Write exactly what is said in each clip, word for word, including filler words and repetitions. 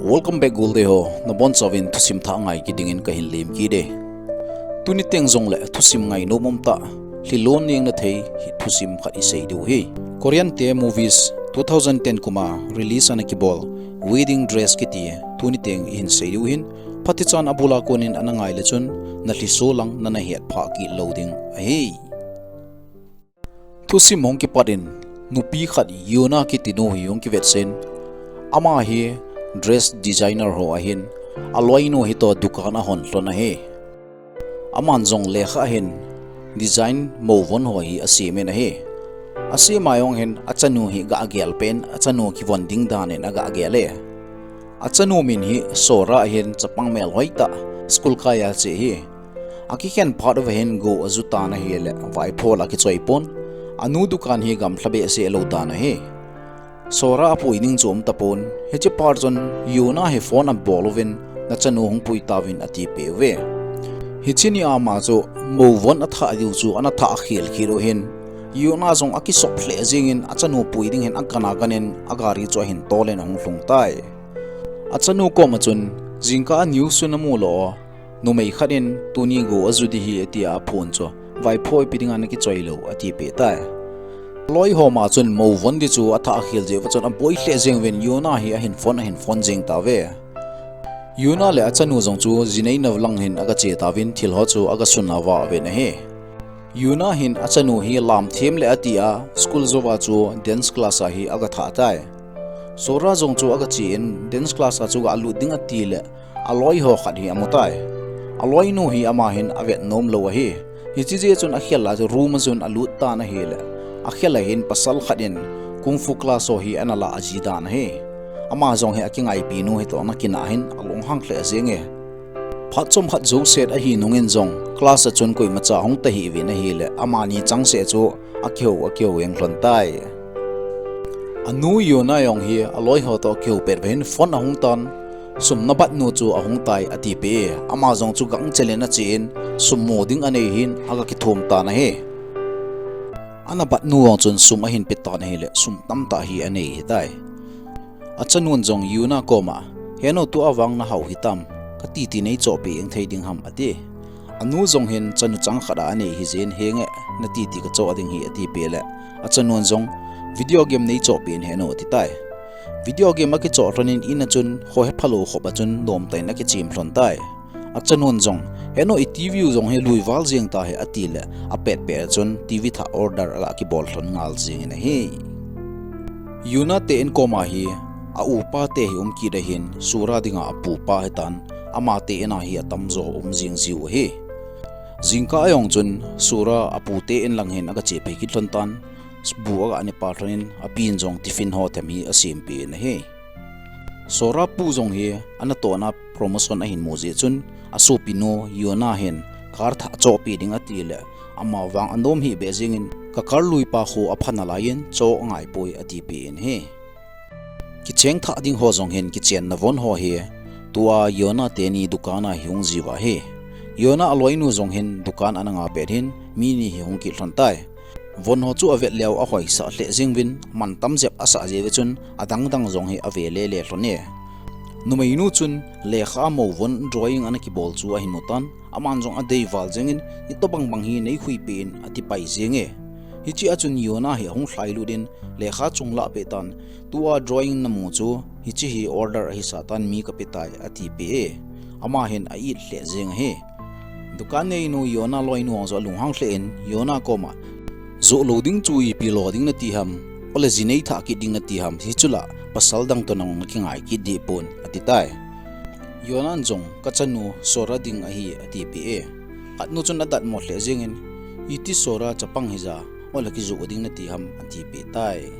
Welcome back, Golde ho. Nabonchauvin thusim thah ngai kit dingin kahin lemkit e. Tuni teng jongle thusim ngainom umtah, lhilon neng nathei thusim khat isei diu ahi. Korean te movies two thousand ten kuma release ana kibol Wedding Dress kiti tuni teng ihin sei diu ahin, phatichan abula konin ana ngai le chun nalhiso lang nana hetphah kit lou ding ahi. Thusim hung kipat in, nupi khat Yuna kiti nu hi hung kivetsah in, ama hi dress designer ho ahin, aloinu hitoh dukan ahon lhon ahi. Aman jong lekha hin design mouvon ho hi asem in ahi. Asem a jong hin achanu hi gah gel pen, achanu kivon ding dan in agah gel e. Achanu min hi Sora ahin, chapang melhoi tah, school kai a che ahi. Akikhen phat uva hin go aju tan ahile, vaipho la kichoi pon. Anu dukan hi gamlha behseh lou dan ahi. Sora apui ding chu um tapon. Hiche phat chun Yuna hi phone abol uvin, nachanu hung pui tauvin atipeh uve. Hiche nia ama chu mouvon athah diu chu ana thah khel khel u ahin, Yuna jong akisop lheh jengin achanu pui ding hin agan agan in agari chu ahin tol in ahung lhung tai. Achanu koma chun, jingkah a news chu namu lou, numei khat in tuni go aju ding ahi atia aphon chu, vaipho ipi dinga nakichoi lou atipeh tai. Loi ho ma chun mouvon ding chu athah khel jeh uva chun aboi lheh jeng uvin, Yuna hi ahin phone, ahin phone jeng tauve. Yuna le achanu jong chu jineina lang hin agache tauvin, thil ho chu agasun ava uvin ahi. Yuna hin achanu hi lamthem le atia, school jouva chu dance class a hi agathah tai. Sora jong chu agache in dance class a chu galut ding atile, aloi ho khat hi amu tai. Aloinu hi ama hin avet nom lou ahi. Hiche jeh chun akhel a chu room a chun alut tan ahile, akhel a hin pasal khat in kung fu class ho hi ana lah aji dan ahi. Ama jong hi akingaipi nu hitoh nakinah hin alunghang lheh jenge. Phat chomkhat jouset ahi nungin jong class a chun koimacha hung tahih uvin ahile, amani changseh chu akihou, akihou jeng lhon tai. Anu Yuna jong hi aloi ho toh kihou pet uva hin phone ahung tan, sum nabat nu chu ahung tai atipeh e. Ama jong chu gangchel in ache in, sum mu ding anei hin aga kithum tan ahi. Ana bat nu jong chun sum ahin pe tan ahile, sum tamtah hi anei ahitai. Achanun jong Yuna koma, "Henu, tua vang nahao hitam, katiti neichohpeh jeng thei ding ham?" ati. Anu jong hin chanu chang khat a anei hijeh in, "Henge, natiti kachoh ding ahi," atipeh le, achanun jong, "Video game neichohpeh in henu," ati tai. Video game akichoh lhon in, in a chun kho hephalou khop a chun nomtah in akichem lhon tai. Achanun jong, "Henu, i TV u jong hi lui val jeng tahe," atile, apetpet a chun TV thah order aga kibol lhon ngal jengin ahi. Yuna te in koma hi, aupa te hi um kit ahin, Sora dinga apupa ahitan, amate in a hi atamjo um jeng jiu ahi. Jingkah a jong chun Sora apute in lang hin aga chephei kit lhon tan, bu aga ne pah lhon in, apin jong tiffin ho them hi asempeh in ahi. Sora pu jong hi anatohna promotion ahin mu jeh chun, asopinu Yuna hin car thah chohpeh ding atile, amavang anom hih beh jengin, "Ka car luipa kho apha nalai in choh angaipoi," atipeh in ahi. Kicheng thah ding ho jong hin kichenna von ho hi, tua Yuna teni dukan a hi hung jiuva ahi. Yuna aloinu jong hin dukan ana nga pet hin, mi ni hi hung kit lhon tai. Von ho chu avet leu ahoisah lheh jeng uvin, mantam jep asah jeh uva chun, adangdang jong hi ave lele lhon e. Numeinu chun lekha a mouvon drawing ana kibol chu ahin mu tan, aman jong adei val jengin, "Itobang bang hi neikhuipeh in," ati pai jenge. Hiche a chun Yuna hi ahung lhailut in, lekha chung lah peh tan, "Tua drawing namu chu, hiche hi order ahisah tan, mi kape tai," atipeh e. Ama hin a-it lheh jeng ahi. Dukan neinu Yuna loinu jong alunghang lheh in, Yuna koma, "Joh lou ding chu ipi lo ding nati ham, ole ji neithah kit ding nati ham, hichu lah pasal dang toh nang nakingai kit deh pon," ati tai. Yunan jong, "Kachanu Sora ding ahi," atipeh e. Khatnu chun adatmo lheh jengin, "Iti Sora chapang hija, ole kijoh ding nati ham," atipeh tai.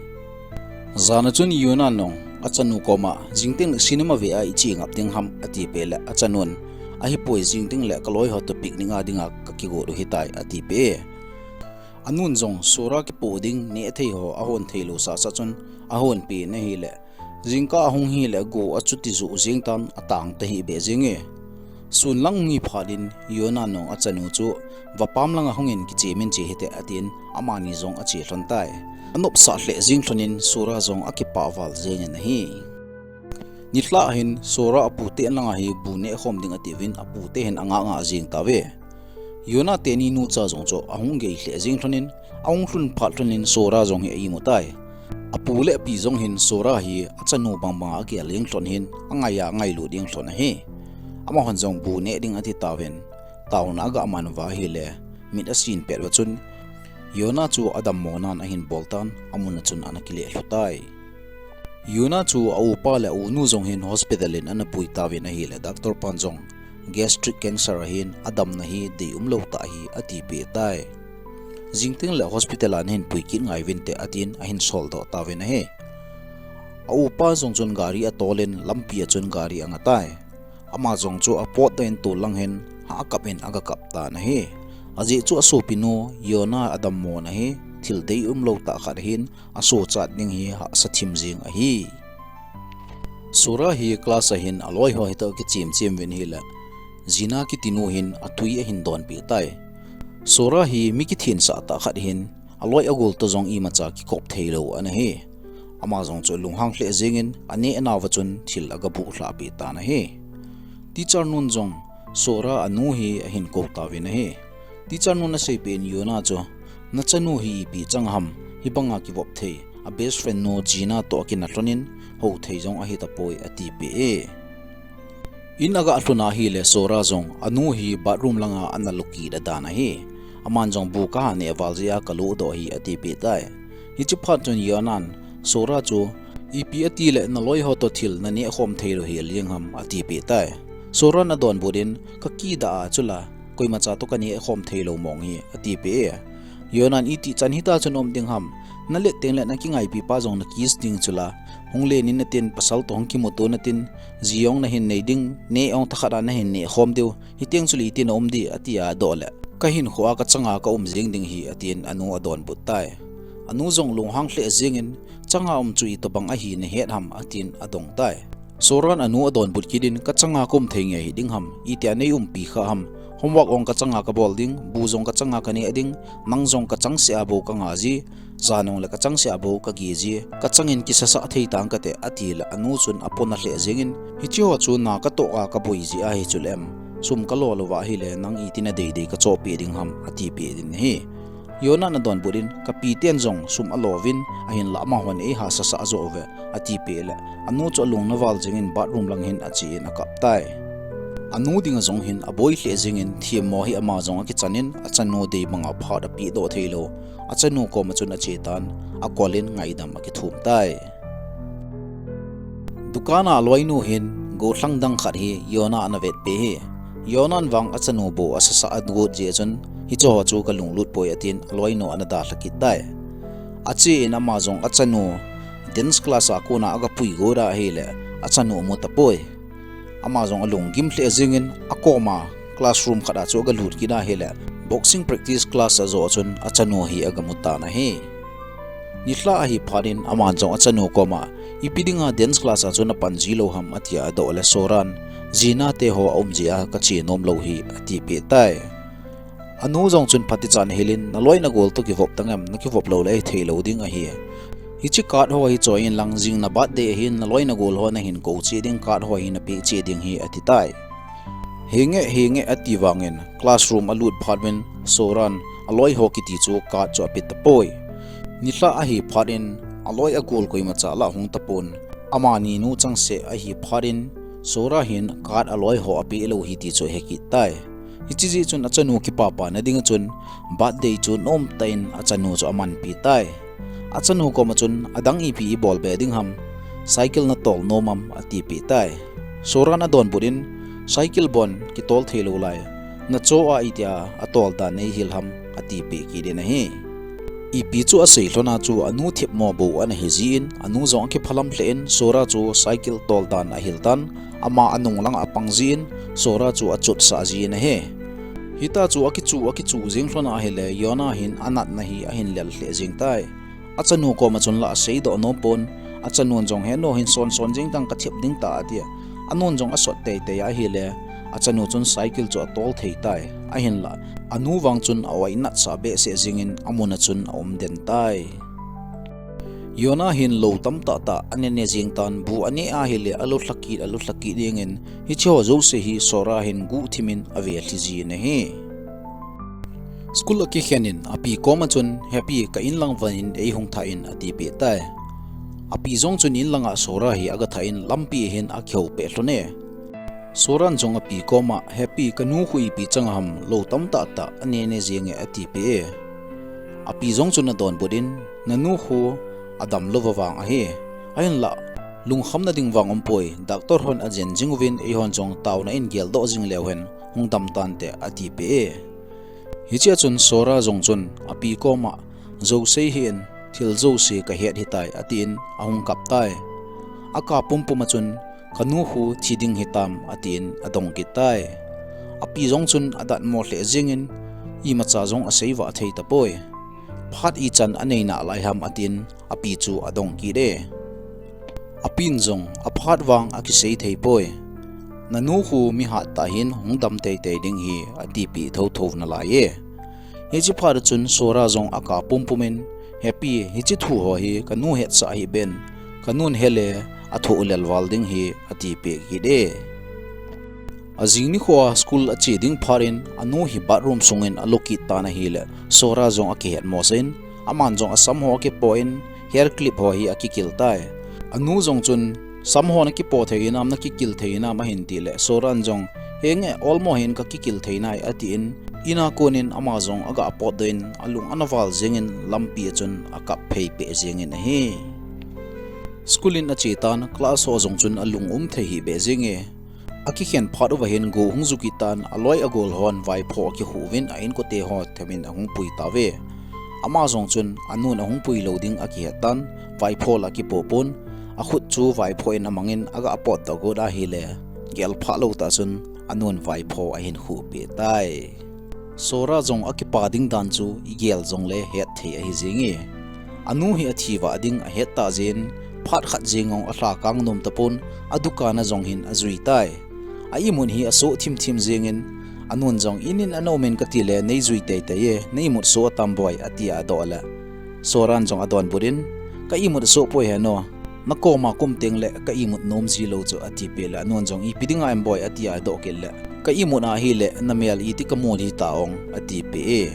Jan a chun Yunan jong achanu koma, "Jingteng le cinema ve a iche ngap ding ham?" atipeh le, achanun, "Ahipoi, jingteng le kaloi ho toh picnic a dinga kakigot u hitai," atipeh e. Anun jong Sora kipoh ding nehthei ho ahon theilou sasa chun ahonpeh in ahile, jingkah ahung hile go achuti joh jeng tan, atang tahih beh jenge. Sun lang hung hi phat in Yunan jong achanu chu, "Vapam langa hungin kichemin che hite," atin, amani jong ache lhon tai. Anopsah lheh jeng lhon in Sora jong akipah val jengin ahi. Nilhah hin Sora apute langa hi bu neh khom ding atiuvin, apute hin anga nga jing tauve. Yona teni nucha jong chu ahung gei lheh jing lhonin, ahung lhun phat lhonin Sora jong hi a-imu tai. Apu le api jong hin Sora hi achanu bang banga agel jing lhon hin, angai a ngailut jing lhon ahi. Amahon jong bu neh ding ati tauvin, taona aga man uva ahile, mit asin pet uva chun, Yona chu adammo nan ahin bol tan, amun a chun ana kile lhu tai. Yona chu a-upa le a-unu jong hin hospital in ana pui tauvin ahile, doctor pan jong gastric cancer ahin, adamna hi deium lou tah ahi atipeh tai. Jingteng le hospital a nahin pui kit ngai uvinte atin ahin soldoh tauvin ahi. A-upa jong chun gari atolin lampi a chun gari anga tai. Ama jong chu apotdoh in tol lang hin, ha akap in aga kap tan ahi. Ajeh chu asopinu Yona adammo na hi thil deium lou tah khat ahin, asochat ding hi hahsa thim jeng ahi. Sora hi class a hin aloiho hitoh kichem chem uvin ahile, Jina kitinu hin atui ahin donpeh tai. Sora hi mi kithensah tah khat ahin, aloi agol toh jong imacha kikop theilou ana hi. Ama jong chu lunghang lheh jengin, aneh nauva chun thil aga buhlhah peh tan ahi. Teacher nun jong Sora anu hi ahin kou tauvin ahi. Teacher nun aseipeh in Yona chu, nachanu hi ipi chang ham, hibanga kivop thei, a best friend nu Jina toh akinah lhonin, houthei jong ahitapoi atipeh e. In aga lhun ahile Sora jong anu hi bathroom langa ana lukit adan ahi. Aman jong bu kaha neh val jeh a kaluhdoh ahi atipeh tai. Hiche phat chun Yonan Sora chu, ipi atile naloiho toh thil naneh khom theilou hel jeng ham atipeh tai. Soran adonbut in, kakidah a chula, koimacha toh kaneh khom theilou mong hi atipeh e. Yonan itih chan hita chun um ding ham, nalet tengle nakingaipipa jong na kiss ding chula, hung len in natin pasal toh hung kimuto natin, ji jong nahin nei ding, neh jong thakhat a nahin neh khom diu, hiteng chule iti na um di atia adoh le, kahinkhoa kachanga kaum jeng ding ahi atin anu adonbut tai. Anu jong lunghang lheh jengin, changa um chu itobang ahi nahet ham atin adong tai. Soran anu adonbut kit in, kachanga kaum thei nge hiding ham, itia neiumpi kha ham, homework jong kachanga kabol ding, bu jong kachanga kaneh ding, nang jong kachangseh a bou kanga ji, jan jongle kachangseh a bou kage ji, kachangin kisasah thei tang kate atile anu chun apona lheh jengin, hicheho chu na katoh a kaboi jeh ahi chule em, sum kalo louva ahile nang iti nadeidei kachohpeh ding ham atipeh in ahi. Yonan adonbut in, kapi ten jong sum alo uvin, ahinla amahon eihahsasah joh uve atipeh le, anu chu alung naval jengin bathroom lang hin ache in akap tai. Anu dinga jong hin aboi lheh jengin themmo hi ama jong akichan in, achanu dei banga phat apehdoh theilou, achanu koma chun ache tan, akol in ngaidam akithum tai. Dukan a aloinu hin gollhang dang khat hi Yona ana vetpeh e. Yonan vang achanu bou asasah agot jeh chun, hicheho chu kalunglut poi atin aloinu ana dalha kit tai. Ache in ama jong achanu dance class a kona aga puigot ahile, achanu amu tapoi. Ama jong alunggim lheh jengin akoma classroom khat a chu agalut kit ahile, boxing practice class ajoh chun achanu hi agamu tan ahi. Nilhah ahi phat in aman jong achanu koma, ipi dinga dance class a chu napan ji lou ham atia adoh le Soran, Jina teho aum jeh a kache nom lou hi atipeh tai. Anu jong chun phatechan ahil in, naloi nagol toh kivop tang em, nakivop loule hithei lou ding ahi. Hiche card ho hi choi inlang, jing na birthday ahin naloi nagol ho nahin kou cheh ding, card ho hi napeh cheh ding ahi ati tai. Henge, henge ati vangin classroom alut phat uvin Soran aloi ho kiti chu card chu ape tapoi. Nilhah ahi phat in aloi agol koimacha la hung tapon, amani nu changseh ahi phat in Sora hin card aloi ho apeh lou ahi ti chu ahe kit tai. Hiche jeh chun achanu kipapana dinga chun birthday chu nomtah in achanu chu amanpi tai. Achanu koma chun adang ipi ibol be ding ham, cycle natol nom am atipeh tai. Soran adonbut in, cycle bon kitol theilou lai, nacho a itia atol dan neihil ham atipeh kit in ahi. Ipi chu asei lhona chu anu themmo bou ana hi jeh in, anu jong akiphalam lheh in, Sora chu cycle tol dan ahil tan, ama anung langa apang jeh in, Sora chu achotsah jin ahi. Hita chu akichu, akichu jeng lhona ahile, Yona hin anatna hi ahin lel lheh jeng tai. Achanu koma chun la aseidoh nom pon, achanun jong heno hin sonson jeng tang kathem ding ta atia. Anun jong asot teitei ahile, achanu chun cycle chu atol thei tai. Ahinla, anu vang chun a-oinatsah behseh jengin amun a chun aum den tai. Yona hin lou tamtah tah anene jing tan, bu ane ahile alou lhakit, alou lhakit dingin, hiche ho jouse hi Sora hin guhthim in ave lhi jin ahi. School akikhen in, api koma chun, "Happy, ka inlang ven in eihung thah in," atipeh tai. Api jong chun inlanga Sora hi agathah in, lampi hin akihou peh lhon e. Soran jong api koma, "Happy, kanu khu ipi chang ham, lou tamtah tah anene jing e," atipeh e. Api jong chun adonbut in, "Nanu khu adamlou va vang ahi. Ahinlah, lungkhamna ding vang umpoi, doctor hon ajen jing uvin, eihon jong taona in geldoh jing leu hen, hung dam tante," atipeh e. Hichea chun Sora jong chun api koma, "Jouse hih in, thil jouse kahet hitai," atin ahung kap tai. Akap pumpum a chun, "Kanu khu thi ding hitam," atin adong kit tai. Api jong chun adatmo lheh jingin, "Imacha jong asei vah thei tapoi. Phat ichan anei nalai ham," atin api chu adong kit e. Apin jong, "Aphat vang akisei thei poi. Nanu khu mi hattah hin hung dam teitei ding ahi," atipeh thotho nalai e. Hiche phat chun Sora jong akap pumpum in, "Happy, hiche thu ho hi kanu hetsah hih beh in, kanun hele athoh lelval ding ahi," atipeh kit e. Ajing nikhoa school ache ding phat in, anu hi bathroom sungin alou kit tan ahile, Sora jong akihet mosah in, aman jong asam ho akipoh in, hair clip ho hi akikil tai. Anu jong chun, "Sam ho nakipoh thei hinam, nakikil thei hinam?" ahin tile, Soran jong, "Henge, olmo hin kakikil thei nai," atin, ina konin ama jong agapotdoh in, alung ana val jingin, lampi a chun akap phei peh jingin ahi. School in ache tan, class ho jong chun alung um thei hih beh jinge. Akikhen phat uva hin go hung ju kit tan, aloi agol hon vaipho akikhu uvin, a inkote ho themin ahung pui tauve. Ama jong chun anun ahung pui lou ding akihet tan, vaipho la akipoh pon, akhut chu vaipho in amangin agapotdoh got ahile, gel phah lou tah chun anun vaipho ahin khuh peh tai. Sora jong akipa ding dan chu igel jongle het thei ahi jinge. Anu hi athi vah ding ahet tah jeh in, phat khat jeng jong alha kang nom tapon, adukan a jong hin ajui tai. A imut hi asoh thimthim jingin, anun jong, "Inin ana umin katile, neijui teitei e, neimut soh atam boi," atia adoh le. Soran jong adonbut in, "Ka imut asoh poi heno, nakoma kum tengle ka imut nom ji lou chu," atipeh le, anun jong, "Ipi dinga em boi," atia adoh kit le, "Ka imut ahile, namel iti kamu ding hita ong," atipeh e.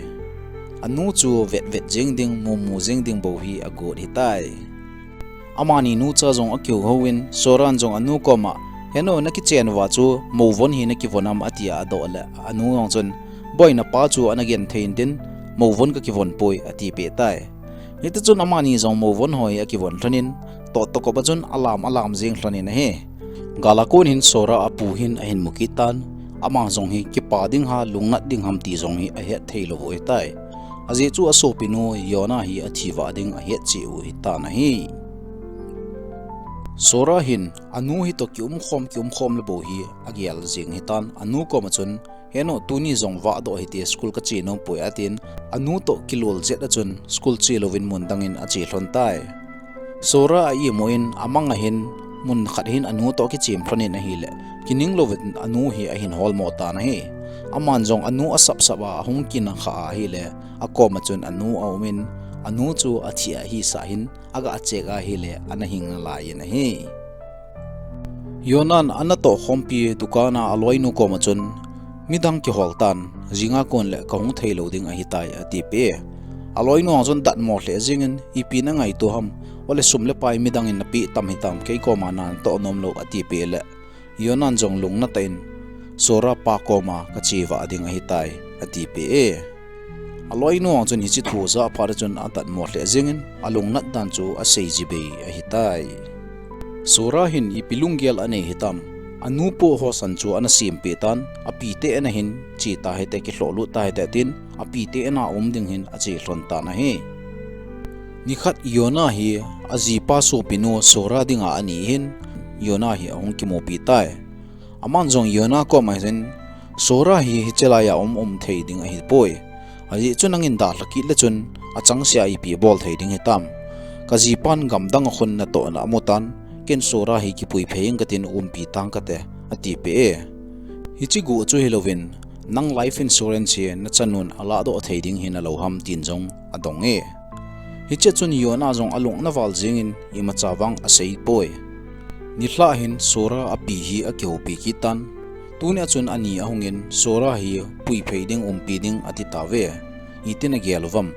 Anu chu vetvet jing ding, mumu jing ding bou hi agot hitai. Amani nucha jong akihou in, Soran jong anu koma, "Heno, nakichen uva chu mouvon hi nakivon am?" atia adoh le, anu jong chun, "Boi, napa chu ana genthei intin, mouvon kakivon poi," atipeh tai. Hitichun amani jong mouvon ho hi akivon lhonin, toh tokop a chun alam alam jing lhonin ahi. Gal a kon hin Sora apu hin ahin mu kit tan, ama jong hi kipa ding ham, lungnat ding ham ti jong hi ahet thei lou u ahitai. Ajeh chu asopinu Yona hi athi vah ding ahet cheh u ahitan ahi. Sora hin anu hitoh kiumkhom, kiumkhom le bou hi agel jing ahitan, anu koma chun, "Heno, tuni jong vahdoh hite, school kache nom poi," atin, anu toh kilol jet a chun school che louvin mun dangin ache lhon tai. Sora a imu in amang ahin, mun khat hin anu toh akichem lhonin ahile, kining louvin anu hi ahin holmo tan ahi. Aman jong anu asapsap a ahung kina kha ahile, akoma chun anu aumin, anu chu athi ahisah hin, aga check ahile, ana hing nalai in ahi. Yonan anatoh khompi dukan a aloinu koma chun, "Midang kihol tan, jinga kon le kahung thei lou ding ahitai," atipeh e. Aloinu ang chun datmo lheh jingin, "Ipi nangaito ham, ole sum le pai midang in napeh tam hitam, kei koma natoh nom lou," atipeh le, Yonan jong lungnat tah in, "Sora pa koma kache vah ding ahitai," atipeh e. Aloinu ang chun hiche thu ajah phat a chun adatmo lheh jingin, alungnat dan chu asei ji bei ahitai. Sora hin ipi lunggel anei hitam, anu poh ho san chu ana sempeh tan, apite in ahin che tahite, kilhohlut tahite tin, apite in a um ding hin ache lhon tan ahi. Nikhat Yona hi ajipa sopinu Sora dinga ani hin, Yona hi ahung kimupi tai. Aman jong Yona koma hin, "Sora hi hiche laiya um um thei ding ahipoi. Ajeh chu nangin dalha kit le chun achangseh a ipi bol thei ding hitam. Kajipan gamdang a khun natohna amu tan, ken Sora hi kipui phei ing katin umpi tang kate," atipeh e. Hiche guh chu hilouvin, "Nang life insurance hi nachanun alahdoh thei ding hi nalou ham?" tin jong adong e. Hiche chun Yona jong alung ana val jingin imacha vang asei poi. Nilhah hin Sora api hi akihoupi kit tan. Tunia chun ani ahungin Sora hi puiphei ding umpi ding ati tauve. Itin agel uvam.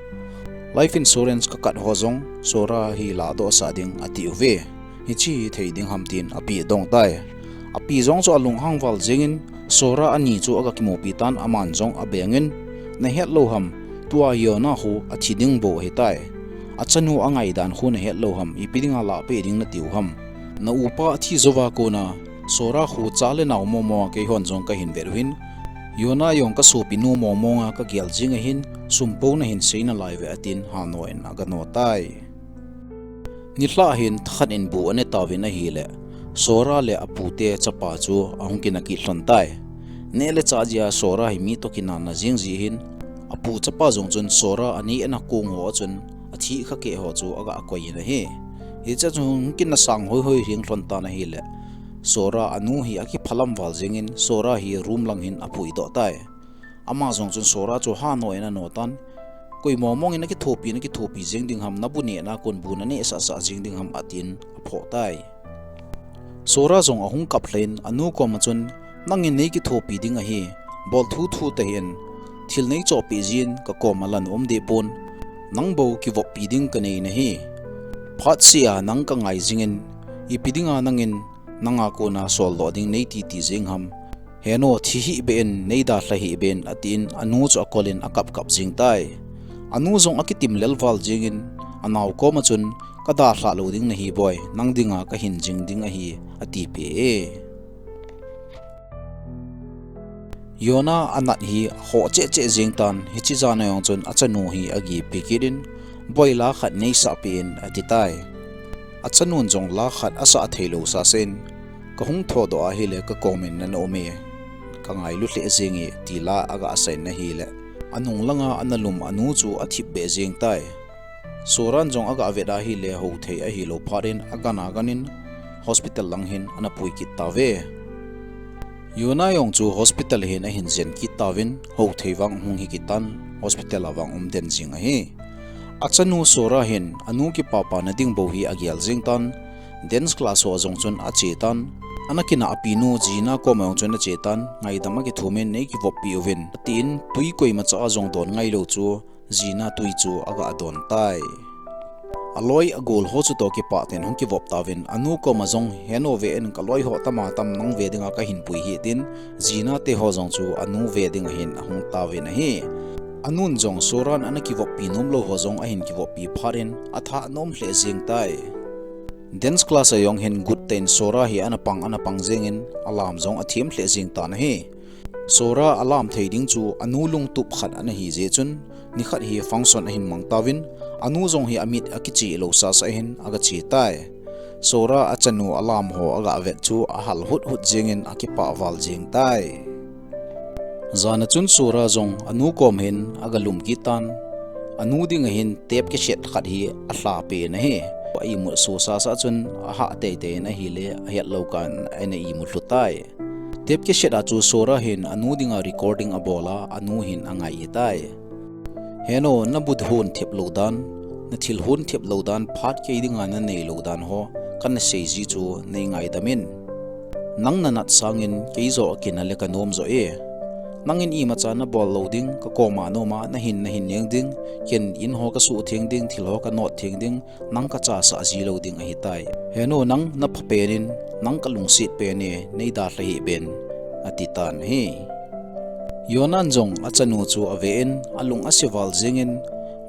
Life insurance kakat ho jong Sora hi ladoh sah ding ati uve. Hiche hi thei ding ham tin api adong tai. Api jong chu alunghang val jingin Sora ani chu aga kimupi tan aman jong abengin, nahet lou ham, tua Yona khu athi ding bou ahitai. Achanu angaidan khu nahet lou ham, ipi dinga lahpeh ding natiu ham. Na upa athi jouva kona, Sora khu cha le nao momo a keihon jong kahin vet uvin, Yona jong kasopinu momo a kagel jing ahin, sum pou nahin sei nalai ve atin hanoh in aga no tai. Nilhah hin thakhat in bu ane tauvin ahile, Sora le apute chapa chu ahung kinah kit lhon tai. Neh le chah jeh a Sora hi mi toh kinahna jing jeh hin, apu chapa jong chun Sora anei ana kong ho a chun athih kha keh ho chu aga koi in ahi. Hiche chun hung kinah sang hoihoi jeng lhon tan ahile, Sora anu hi akiphalam val jingin Sora hi room lang hin apuidoh tai. Ama jong chun Sora chu hanoh in ano tan. Koi momong in nakithopi, nakithopi jeng ding ham, nabu nehna kon bu naneh sahsah jeng ding ham atin aphoh tai. Sora jong ahung kap lheh in anu koma chun, nangin nei kithopi ding ahi, bol thuthu tahih in, thil nei chohpeh jeh in kakoma lan um deh pon, nang bou kivoppi ding kanei nahi. Phatseh a nang kangai jingin, ipi dinga nangin nanga kona soldoh ding nei titi jeng ham. Heno, thi hih beh in, nei dalha hih beh in, atin anu chu akol in akapkap jeng tai. Anu jong akitim lel val jingin, anao koma chun, kadalhah lou ding nahi boi, nang dinga kahin jing ding ahi, atipeh e. Yona anat hi akhoh cheh cheh jeng tan, hiche jan a jong chun achanu hi agipi kit in, boi la khat neisahpeh in ati tai. Achanun jong la khat asah theilou sasah in, kahung thodoh ahile kakomin nana um e, kangailu lheh jeng e, ti la aga sah in ahile, anung langa ana lum anu chu athip beh jeng tai. Soran jong aga vet ahile houthei ahilou phat in agan agan in hospital lang hin ana pui kit tauve. Yona jong chu hospital hin ahin jen kit tauvin houthei vang hung hi kit tan hospital a vang um den jing ahi. Achanu Sora hin anu kipapana ding bou hi agel jeng tan dance class ho jong chun ache tan ana kinahpinu Jina koma jong chun ache tan ngaidam akithum in nei kivoppi uvin atin tui koimacha a jong don ngailou chu Jina tui chu aga don tai. Aloi agol ho chutoh kipah tah in hung kivop tauvin anu koma jong heno ve in kaloi ho tama tam nang ve dinga kahin pui hi tin Jina te ho jong chu anu ve ding ahin ahung tauvin ahi. Anun jong Soran ana kivoppi nomlou ho jong ahin kivoppi phat in athah nom lheh jeng tai. Dance class a jong hin gut tah in Sora hi ana pang ana pang jeng in alam jong athem lheh jeng tan ahi. Sora alam thei ding chu anu lungtup khat ana hi jeh chun nikhat hi function ahin mang tauvin anu jong hi amit akichih lou sasah hin aga che tai. Sora achanu alam ho aga vet chu ahal hut hut jeng in akipah val jeng tai. Jan a chun Sora jong anu kom hin aga lum kit tan anu ding ahin tape cassette khat hi alha pen ahi. A imut so sasah chun ahah teitei in ahile ahet lou kan ana imut lhu tai. Tape cassette a chu Sora hin anu dinga recording abol a anu hin angai tai. Heno, nabu hon thep lou dan, nathil hon thep lou dan phat kei dinga nanei lou dan ho kana sei ji chu nei ngaidam in. Nang nanat sangin kei joh akinah le kanom joh e. Nangin imacha nabol lou ding, kakoma nom a nahin nahin jeng ding, ken in ho kasuh theng ding, thil ho kanot theng ding, nang kachasah ji lou ding ahitai. Heno, nang napha pen in, nang kalungset pen e, nei dalha hih beh in, ati tan ahi. Yonan jong achanu chu ave in, alung ase val jeng in,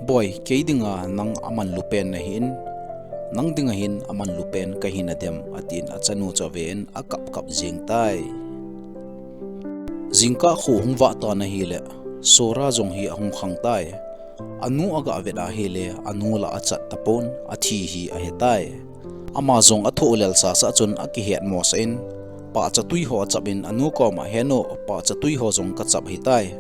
boi, kei dinga nang amanlu pen nahin, nang dinga hin amanlu pen kahi nadem, atin achanu chu ave in akap kap jeng tai. Jingkah kho hung vah tan ahile, Sora jong hi ahung khang tai. Anu aga vet ahile, anu la achat tapon, athi hi ahe tai. Ama jong athoh lel sasah chun akihet mosah in, pahcha tui ho achap in anu koma heno, pahcha tui ho jong kachap ahitai.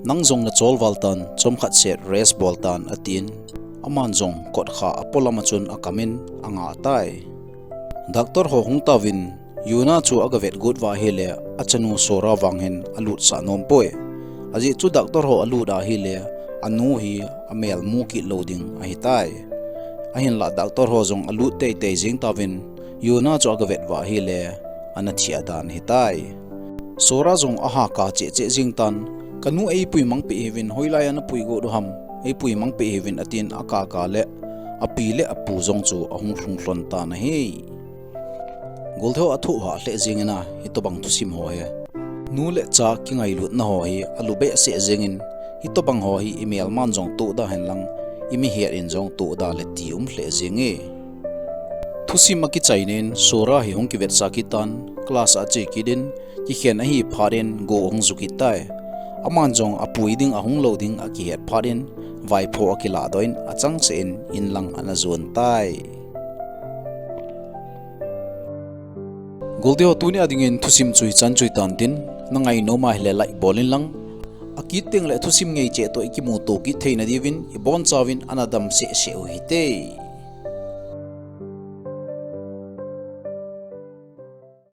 Nang jong nachol val tan, chomkhat set rest bol tan, atin. Aman jong kotkha apolam a chun akam in angah tai. Doctor ho hung tauvin, Yona chu aga vet got uva ahile, achanu Sora vang hin alutsah nom poi. Ajeh chu doctor ho alut ahile, anu hi amel mu kit lou ding ahitai. Ahinlah doctor ho jong alut teitei jeng tauvin, Yuna chu agavet uva ahile, ana thi adan ahitai. Sora jong ahahsa cheh cheh jeng tan, kanu eipui mang peh hiuvin, hoilai a napui got u ham, eipui mang peh hiuvin atin akaka le, api le apu jong chu ahung lhung lhon tan ahi. Goldie ho athoh hah lheh jengin a, hitobang thusim ho hi. Nu le cha kingailutna ho hi, alu behseh jengin, hitobang ho hi imelman jong tohda henlang, imihet in jong tohda le ti um lheh jenge. Thusim akichaina in, Sora hi hung kivetsah kit tan, class a ache kit in, kikhen ahi phat in, go ahung ju kit tai. Aman jong apui ding ahung lou ding akihet phat in, vaipho akiladoh in, achangseh in, in lang ana jon tai. Goldie ho, tuni a dingin thusim chu hichan chu hitan tin, nangainom ahile like bol in lang. Akit tengle thusim ngei cheh toh ikimuto kit theina diuvin, ibonchauvin ana dam sehseh u hite.